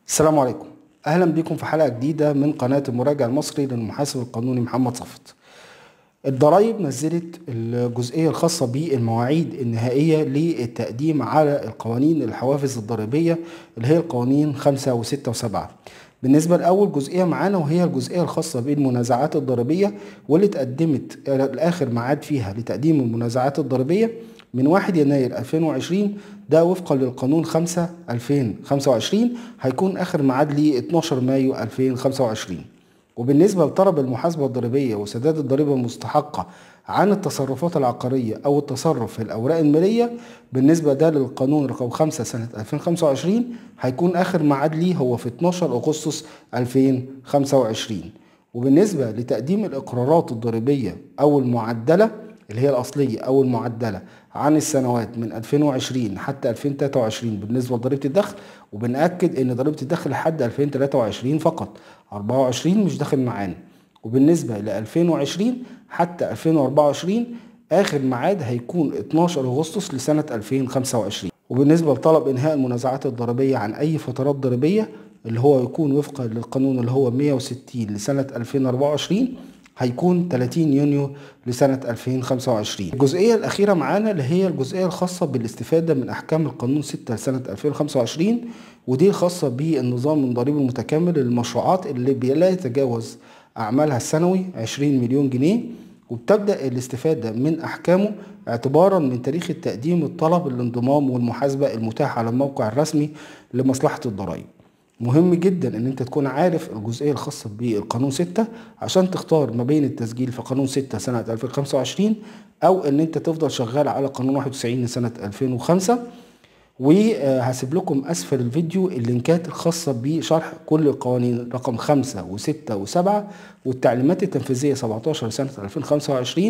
السلام عليكم، اهلا بكم في حلقة جديدة من قناة المراجع المصري للمحاسب القانوني محمد صفت. الضرايب نزلت الجزئية الخاصة بالمواعيد النهائية للتقديم على القوانين الحوافز الضريبية اللي هي القوانين 5 و6 و7. بالنسبة لأول جزئية معانا وهي الجزئية الخاصة بالمنازعات الضريبية، واللي اتقدمت الآخر ميعاد فيها لتقديم المنازعات الضريبية من 1 يناير 2020، ده وفقا للقانون 5/2025، هيكون آخر ميعاد ليه 12 مايو 2025. وبالنسبة لطلب المحاسبة الضريبية وسداد الضريبة المستحقة عن التصرفات العقارية أو التصرف في الأوراق المالية، بالنسبة ده للقانون رقم 5 سنة 2025، هيكون آخر ميعاد ليه هو في 12 أغسطس 2025. وبالنسبة لتقديم الإقرارات الضريبية أو المعدلة اللي هي الأصلية أو المعدلة عن السنوات من 2020 حتى 2023 بالنسبة لضريبة الدخل، وبنأكد إن ضريبة الدخل لحد 2023 فقط، 24 مش داخل معانا. وبالنسبة ل 2020 حتى 2024 آخر ميعاد هيكون 12 أغسطس لسنة 2025. وبالنسبة لطلب إنهاء المنازعات الضريبية عن أي فترات ضريبية اللي هو يكون وفقا للقانون اللي هو 160 لسنة 2024، هيكون 30 يونيو لسنة 2025. الجزئية الأخيرة معانا اللي هي الجزئية الخاصة بالاستفادة من أحكام القانون 6 لسنة 2025، ودي الخاصة بالنظام الضريبي المتكامل للمشروعات اللي لا يتجاوز أعمالها السنوي 20 مليون جنيه، وبتبدأ الاستفادة من أحكامه اعتبارا من تاريخ التقديم الطلب الانضمام والمحاسبة المتاح على الموقع الرسمي لمصلحة الضرائب. مهم جدا ان انت تكون عارف الجزئية الخاصة بالقانون 6 عشان تختار ما بين التسجيل في قانون 6 سنة 2025 او ان انت تفضل شغال على قانون 91 سنة 2005. وهسيب لكم اسفل الفيديو اللينكات الخاصة بشرح كل القوانين رقم 5 و6 و7 والتعليمات التنفيذية 17 سنة 2025،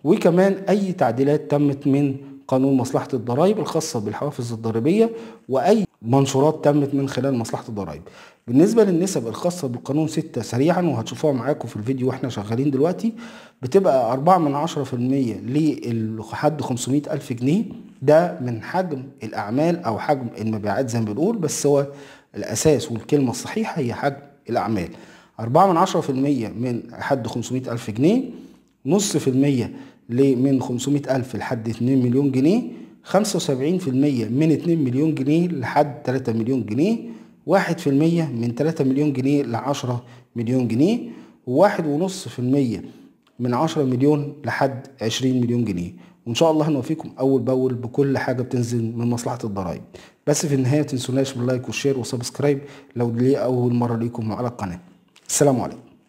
وكمان اي تعديلات تمت من قانون مصلحة الضرائب الخاصة بالحوافز الضريبية وأي منشورات تمت من خلال مصلحة الضرائب. بالنسبة للنسب الخاصة بالقانون 6 سريعا وهتشوفوها معاكم في الفيديو واحنا شغالين دلوقتي، بتبقى 4% لحد 500 ألف جنيه، ده من حجم الأعمال أو حجم المبيعات زي ما بنقول، بس هو الأساس والكلمة الصحيحة هي حجم الأعمال. 4% من حد 500 ألف جنيه، 0.5% من 500 ألف لحد 2 مليون جنيه، 75% من 2 مليون جنيه لحد 3 مليون جنيه، 1% من 3 مليون جنيه ل 10 مليون جنيه، و1.5% من 10 مليون لحد 20 مليون جنيه. وإن شاء الله هنوفيكم أول بأول بكل حاجة بتنزل من مصلحة الضرائب. بس في النهاية متنسوناش بال like وال share و subscribe لو دي أول مرة ليكم على القناة. السلام عليكم.